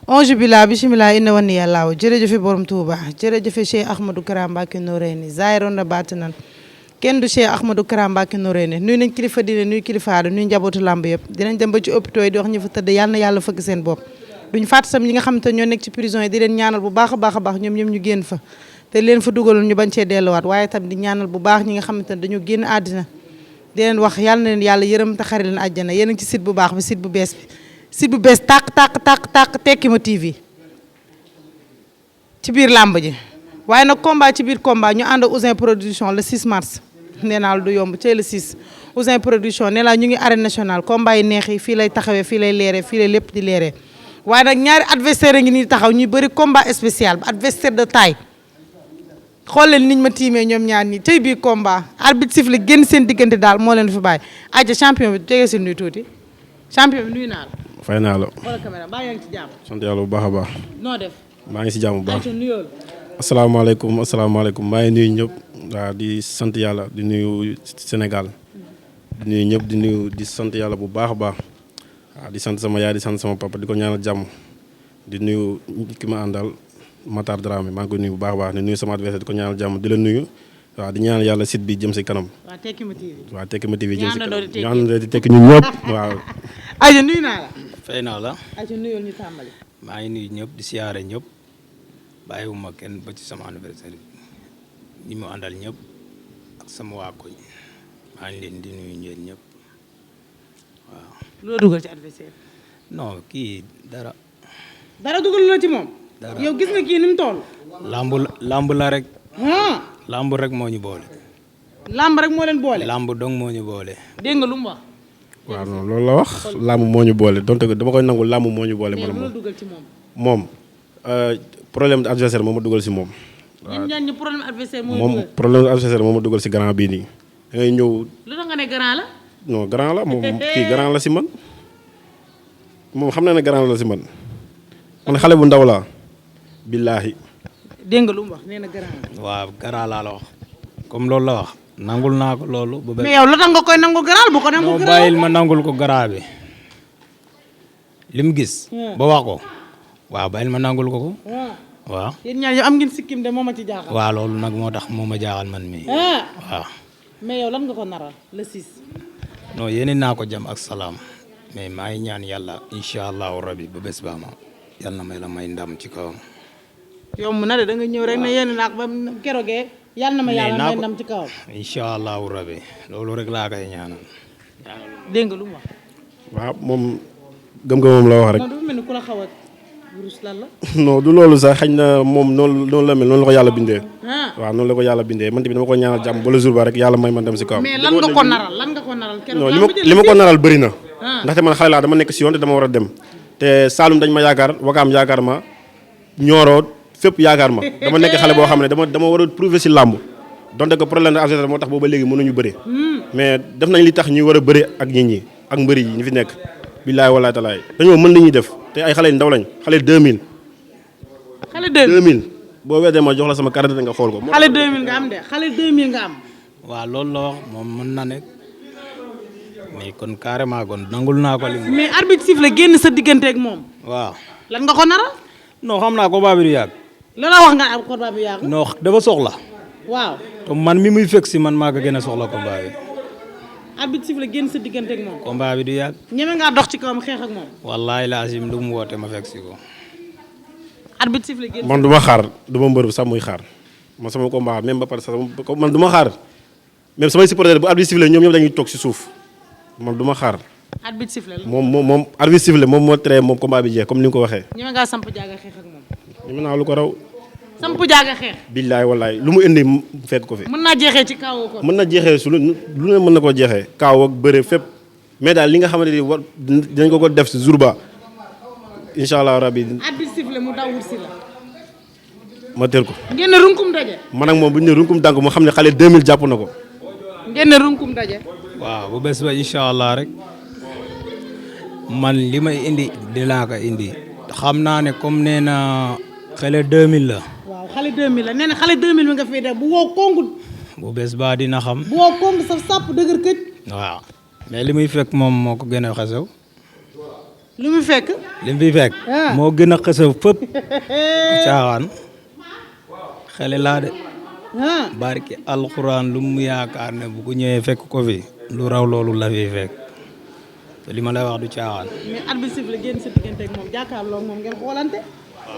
onge bila bisimilah inna wani yàllaaw jërëjëfe borom Touba jërëjëfe Cheikh Ahmadou Kara Mbacké Noreyni zaahiran wa baatinan kenn du Cheikh Ahmadou Kara Mbacké Noreyni nuy nañ kilifa diine nuy kilifa aada nuy njabootu làmb yëpp dinañ dem ba ci hôpitaux yi di wax ñu fa tëdd yàlla na yàlla fëgg seen bopp duñ fàtte sam ñi nga xam te ñoo nekk ci prison yi di leen ñaanal bu baax a baax a baax ñoom ñoom ñu génn fa te leen fa dugaloon ñu bañ cee delluwaat waaye tam di ñaanal bu baax ñi nga xamante ne dañoo génn àddina di leen wax yàlla na leen yàlla yërëm te xare leen àjjana yéen a ngi ci site bu baax bi site bu bees bi site bu bees tàq Tekima TV ci biir làmb ji waaye nag combat ci biir combat ñu ànd ak Ouzin production le 6 mars nee naa du yomb cey le 6 Ouzin production nee naa ñu ngi arène nationale combat yi neex yi fii lay taxawee fii lay leeree fii lay lépp di leeree waaye nag ñaari adversaire ngi nii taxaw ñuy bëri combat spécial adversaire de taille xool leen niñ ma tiimee ñoom ñaar ñi tey biir combat arbitre siffle génn seen diggante daal moo leen fi bàyyi aja champion bi jege si nuyu tuuti champion bi nuyu naa la. fay naa la. wala caméra baa yaa ngi ci jàmm. sant yàlla bu baax a baax. noo def. maa ngi si jàmm bu baax. asalaamaaleykum. asalaamaaleykum maa ngi nuyu ñëpp waaw di sant yàlla di nuyu Sénégal di nuyu ñëpp di sant yàlla bu baax a baax waaw di sant sama yaay di sant sama papa di ko ñaanal jàmm di nuyu ki ma àndal Matar Dramé maa ngi koy nuyu bu baax a baax di nuyu sama adversaire di ko ñaanal jàmm di la nuyu waaw di ñaanal yàlla site bi jëm si kanam. waa Tekima TV. waaw Tekima TV jëm si kanam ñu àndandoo di tekki ñun ñëpp waaw. aja nuyu naa la. fay naa la. aja nuyul ñu tàmbali. maa ngi nuyu ñëpp di siyaare ñëpp bàyyiwuma kenn ba ci sama anniversaire bi ñi mu àndal ñëpp ak sama waa koñ maa ngi leen di nuyu ñeen ñëpp waaw. loo dugal ci adversaire. non kii dara. dara dugal la ci moom. dara yow gis nga kii ni mu toll. lamb la rek. lamb rek moo ñu boole. lamb rek moo leen boole. lamb dong moo ñu boole. dégg nga lu mu wax. waaw non loolu la wax làmb moo ñu boole donte dama koy nangu làmb moo ñu boole. mais man lu dugal ci moom. moom problème adversaire moo ma dugal si moom. ñun ñaan ñi problème adversaire moom problème adversaire moo ma dugal si grand bii nii. da ngay ñëw. lu tax nga ne grand la. non grand la moom kii grand la si man moom xam na ne grand la si man man xale bu ndaw laa billaahi. dégg nga lu mu wax nee na grand la. waaw grand laa la wax comme loolu la wax nangul naa ko loolu. bu mais yow lu tax nga koy nangu grand bu ko nangu grand bàyyil ma nangul ko grand bi li mu gis. ba wax ko waaw bàyyil ma nangul ko ko. waaw yéen ñaar yow am ngeen sikkim de moo ma ci jaaxal. waaw loolu nag moo tax moo ma jaaxal man mii. waaw. mais yow lan nga ko naral le 6. non yéene naa ko jàmm ak salaam mais maa ngi ñaan yàlla incha allahu rabi ba bés ba ma yàlla na may la may ndam ci kawam. yomb na de da nga ñëw rek ne yéen naa ko ba keroogee yàlla na ma yàlla may ndam ci kawam. incha allahu rabi loolu rek laa koy ñaanal. dégg nga lu mu wax. waaw moom gëm-gëmam la wax rek. non dafa mel ni ku la xaw a wurus lan la. non du loolu sax xañ na moom noonu la mel noonu la ko yàlla bindee. waaw noonu la ko yàlla bindee man tamit dama ko ñaanal jàmm ba le jour ba rek yàlla may man dem si kawam. mais lan nga ko naral lan nga ko naral. non li ma ko naral bëri na. ndaxte man xale laa dama nekk si yoon te dama war a dem. te Saalum dañ ma yaakaar Wakaam yaakaar ma Nioro fépp yaakaar ma dama nekk xale boo xam ne dama war a prouver si làmb donte que problème de adversaire moo tax booba léegi mënuñu bëre. mais def nañ li tax ñuy war a bëre ak nit ñi ak mbëri yi ñu fi nekk. billaay walaay talaay dañoo mën li ñuy def te ay xale yu ndaw lañ xale 2000. xale 2000 boo weesoo ma jox la sama carte nga xool ko. xale 2000 nga am de xale 2000 nga am. waaw loolu la wax moom mën na nekk mais kon carrément kon nangul naa ko li mais arbitre siffle génn sa diggante ak moom. waaw lan nga ko naral. non xam naa combat bi du yàgg. lan la wax nga am combat bi yàgg. non dafa soxla. waaw. te man mi muy fekk si man maa ko gën a soxla combat bi. arbitre siffle génn sa diggante ak moom. combat bi du yàgg. ñeme ngaa dox ci kawam xeex ak moom. wallaahi laasim lu mu woote ma fekk si ko. arbitre siffle génn. man du ma xaar du ma mbër sax muy xaar man sama combat même ba pare sax man du ma xaar même samay supporter bu arbitre siffle ñoom ñëpp dañuy toog si suuf man du ma xaar. arbitre siffle la. moom arbitre siffle moom moo tere moom combat bi jeex comme ni nga ko waxee. ñeme ngaa samp jaaga xeex ak moom. ñeme naa lu ko raw. samp jaaga xeex. billaay wallaay lu mu indi fekk ko fi. mën naa jeexee ci kaw ko. mën na jeexee su lu ne mën na koo jeexee kaaw ak bëre fépp mais daal li nga xamante ni war dinañ ko def si jour ba incha allah rabi. arbitre siffle mu daw wut si la. ma teel ko. ngeen ne runkum daje. man ak moom bu ñu nee runkum dànk mu xam ne xale 2000 jàpp na ko. ngeen ne runkum daje. waaw bu bés ba incha allah rek man li may indi dinaa ko indi xam naa ne comme nee na xale 2000 la. waaw xale 2000 la nee na xale 2000 mi nga fiy def bu woo kongu. bu bés ba dina xam. bu woo kongu saf sàpp dëgër këj. waaw. mais li muy fekk moom moo ko gën a xasaw. lu mu fekk. li mu fi fekk. moo gën a xasaw fëpp. caaxaan. xale laa de. barki alxuraan lu mu yaakaar ne bu ko ñëwee fekk ko fi. lu raw loolu la fi fekk. te li ma lay wax du caaxaan. mais arbitre siffle génn sa diggante ak moom jàkkaarloo ak moom ngeen xoolante.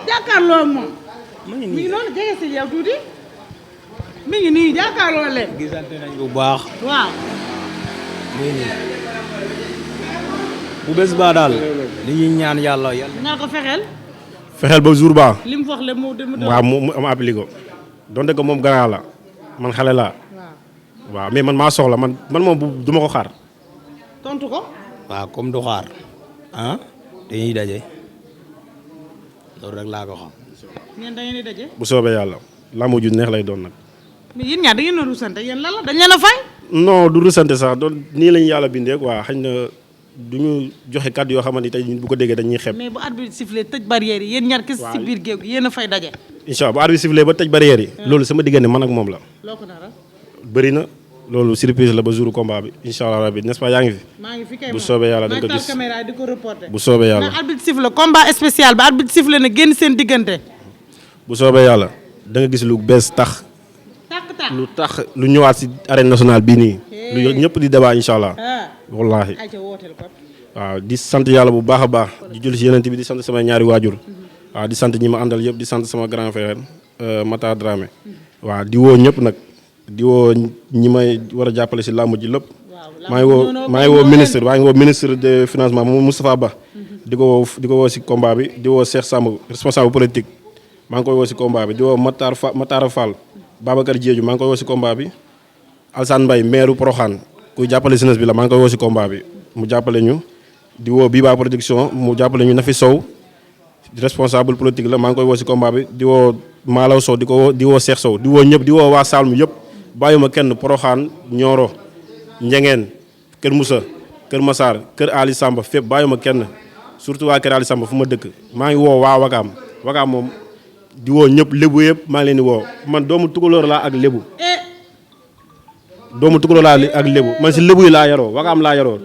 jàkkaarloo ak moom. mi ngi noonu jege si yow tuuti. mi ngi nii jàkkaarloo leen. gisante nañ bu baax. waaw. bu bés baa daal. li ñuy ñaan yàlla. nga ko fexeel. fexeel ba jour ba. li mu wax le mu waaw mu am appliqué ko. donte ko moom grand la man xale laa. waaw mais man maa soxla man moom du ma ko xaar. tontu ko. waaw comme du xaar. dañuy daje. loolu rek laa ko xam. ñeen da ngeen di daje. bu soobee yàlla làmb ju neex lay doon nag. mais yéen ñaar da ngeen a rusante yéen lan la dañ leen a fay. non du rusante sax doon nii lañu yàlla bindee quoi xañ na du ñu joxe kàddu yoo xamante ni tey bu ko déggee dañuy xeeb. mais bu arbitre sifflé tëj barrière yi yéen ñaar kese ci biir géew gi yéen a fay daje. incha allah bu arbitre sifflé ba tëj barrière yi. loolu sama diggante man ak moom la. loo ko nara. bëri na loolu surprise la ba jour combat bi incha allah rabi n'est-ce pas yaa ngi fi. maa ngi fi kay bu soobee yàlla dañ ko gis caméra di ko reporter. bu soobee yàlla mais arbitre sifflé combat spécial ba arbitre sifflé na génn seen diggante. bu soobee yàlla da nga gis lu bees tax. lu tax lu ñëwaat si arène nationale bii nii. lu ñëpp di débat incha allah. wallaahi. waaw di sant yàlla bu baax a baax. di julli si yeneen bi di sant samay ñaari waajur. waaw di sant ñi ma àndal yëpp di sant sama grand frère Matar Dramé. waaw di woo ñëpp nag. di woo ñi may war a jàppale si làmb ji lépp. maa ngi woo ministre de financement Moustapha Ba. di ko woo si combat bi di woo Cheikh Samb responsable politique. maa ngi koy woo si combat bi di woo Matar Fall. Babacar Diédhiou maa ngi koy woo si combat bi. Alsane Mbaye maire Proxaan kuy jàppale jeunesse bi la maa ngi koy woo si combat bi mu jàppale ñu. di woo Biba production mu jàppale ñu Nafi Sow responsable politique la maa ngi koy woo si combat bi di woo Malaw Sow di woo Cheikh Sow di woo ñëpp di woo waa Saloum yëpp bàyyuma kenn Proxaan Nioro Njengeen Kër Moussa Kër Massar Kër Ali Samba fépp bàyyuma kenn surtout waa Kër Ali Samba fu ma dëkk maa ngi woo waa Wakaam moom di woo ñëpp lébu yëpp maa ngi leen di woo man doomu tukulóor laa ak lébu man si lébu yi laa yaroo Wakaam laa yaroo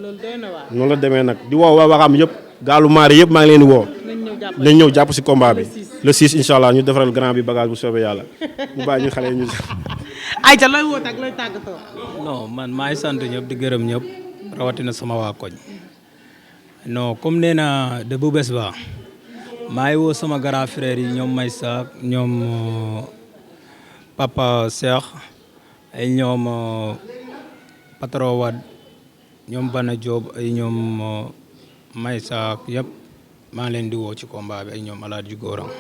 noonu la demee nag di woo waa Wakaam yëpp gaalu maari yëpp maa ngi leen di woo nañ ñëw jàpp si combat bi le 6 incha allah ñu defaral grand bi bagage bu soobee yàlla mu bàyyi ñu xale yi ñu ayca looy woote ak looy tàggatoo. non man maa ngi sant ñëpp di gërëm ñëpp rawatina sama waa koñ non comme nee na de bu bés ba maa ngi woo sama grand frère yi ñoom Maysa ñoom Papa Cheikh ay ñoom Patro Wad ñoom Bana Diop ay ñoom Maysa yëpp maa ngi leen di woo ci combat bi ay ñoom Alaaji Góoram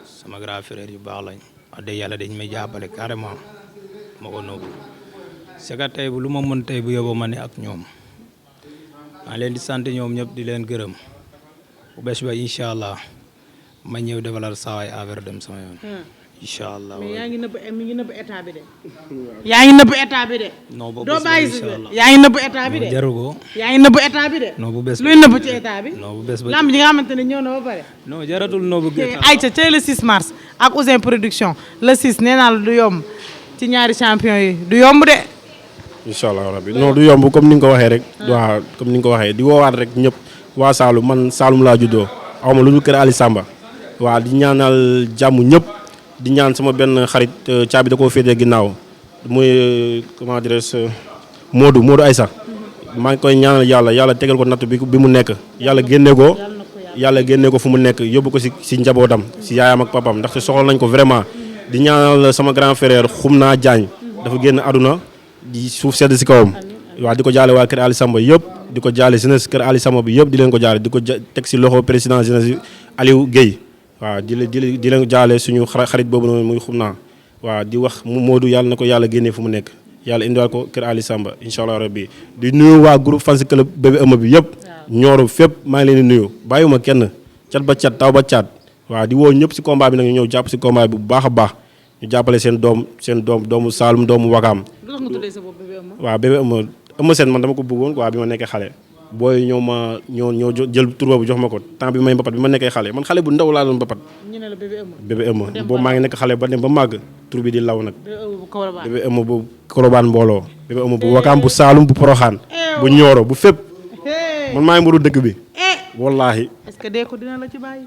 sama grand frère yu baax lañ wax dëgg yàlla dañ may jàppale carrément ma ko noobu c'est que tey bu lu ma mën tey bu yóbboo ma ne ak ñoom maa leen di sant ñoom ñëpp di leen gërëm bu bés ba incha allah ma ñëw defalal saawaay affaire dem sama yoon. incha allah mais yaa ngi nëbb état bi de. yaa ngi nëbb état bi de. non bu doo bés bàyyi ba si incha allah yaa ngi nëbb état bi de. jaru ko. yaa ngi nëbb état bi de. non bu bés ba luy nëbb ci état bi. non bu bés ba lamb ji nga xamante ne ñëw na ba pare. non jaratul noo bëgg état. ayca tey le 6 mars ak Ouzin production le 6 nee naa la du yomb ci ñaari champion yi du yomb de. incha allah rabbi non du yomb comme ni nga ko waxee rek. waaw comme ni nga ko waxee di woowaat rek ñëpp waa Saloum man Saloum laa juddoo awma lu dul kër Ali Samba. waaw di ñaanal jàmm ñëpp di ñaan sama benn xarit caabi da koo féetee ginnaaw muy comment dirais-je Modou Aïssa maa ngi koy ñaanal yàlla tegal ko natt bi mu nekk yàlla génnee ko fu mu nekk yóbbu ko si njabootam si yaayam ak papam ndaxte soxla nañ ko vraiment di ñaanal sama grand frère Xumna Diagne dafa génn àdduna di suuf sedd si kawam waaw di ko jaale waa kër Ali Samba yëpp di ko jaale jeunesse kër Ali Samba bi yëpp di leen ko jaale di ko teg si loxo président jeunesse Aliou Guèye waaw di leen jaale suñu xarit boobu noonu muy Xumna waaw di wax Modou yàlla na ko yàlla génnee fu mu nekk yàlla indiwaat ko kër Ali Samba incha allah rabbi di nuyu waa groupe fans club bébé ëmb bi yëpp ñooro fépp maa ngi leen di nuyu bàyyiwuma kenn cat ba cat taw ba cat waaw di woo ñëpp si combat bi nag ñu ñëw jàpp si combat bi bu baax a baax ñu jàppale seen doom doomu Saloum doomu Wakaam waaw bébé ëmb seen man dama ko bëggoon quoi bi ma nekkee xale booy ñoo jël tur boobu jox ma ko temps bi may mbapat bi ma nekkee xale man xale bu ndaw laa doon mbapat. ñu ne la bébé ëmma boobu maa ngi nekk xale ba dem ba màgg tur bi di law nag. bébé ëmma bu Kolobaan mbooloo. bébé ëmma bu Wakaam bu Saalum bu Poroxaan. bu Ñooro bu fépp. man maay mburu dëkk bi. wallaahi. est-ce que dee ko dina la ci bàyyi.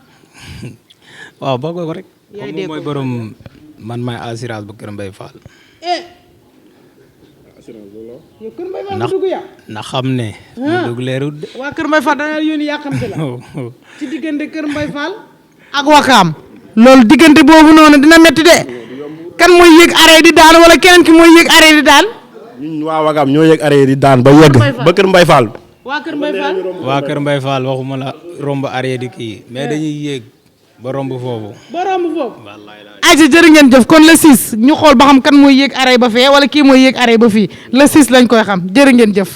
waaw boo ko rek. yaay comme mooy borom man maay assurance bu Kër Mbaye Fall. yow Kër Mbaye Fall dugg yaa. na xam ne. mu dugg leerul de. waa Kër Mbaye Fall dana yónni yàqamte la. ci diggante Kër Mbaye Fall. ak Wakaam. loolu diggante boobu noonu dina métti de. kan mooy yéeg arrêt di daan wala keneen ki mooy yéeg arrêt di daan. ñun waa Wakaam ñoo yéeg arrêt di daan ba yegg ba Kër Mbaye Fall. waa Kër Mbaye Fall. waa Kër Mbaye Fall waxuma la romb arrêt di kii mais dañuy yéeg ba romb foofu. ba romb foofu. wallaay la. ayca jërë ngeen jëf kon le 6 ñu xool ba xam kan mooy yéeg arrêt ba fee wala kii mooy yéeg arrêt ba fii le 6 lañ koy xam jërë ngeen jëf.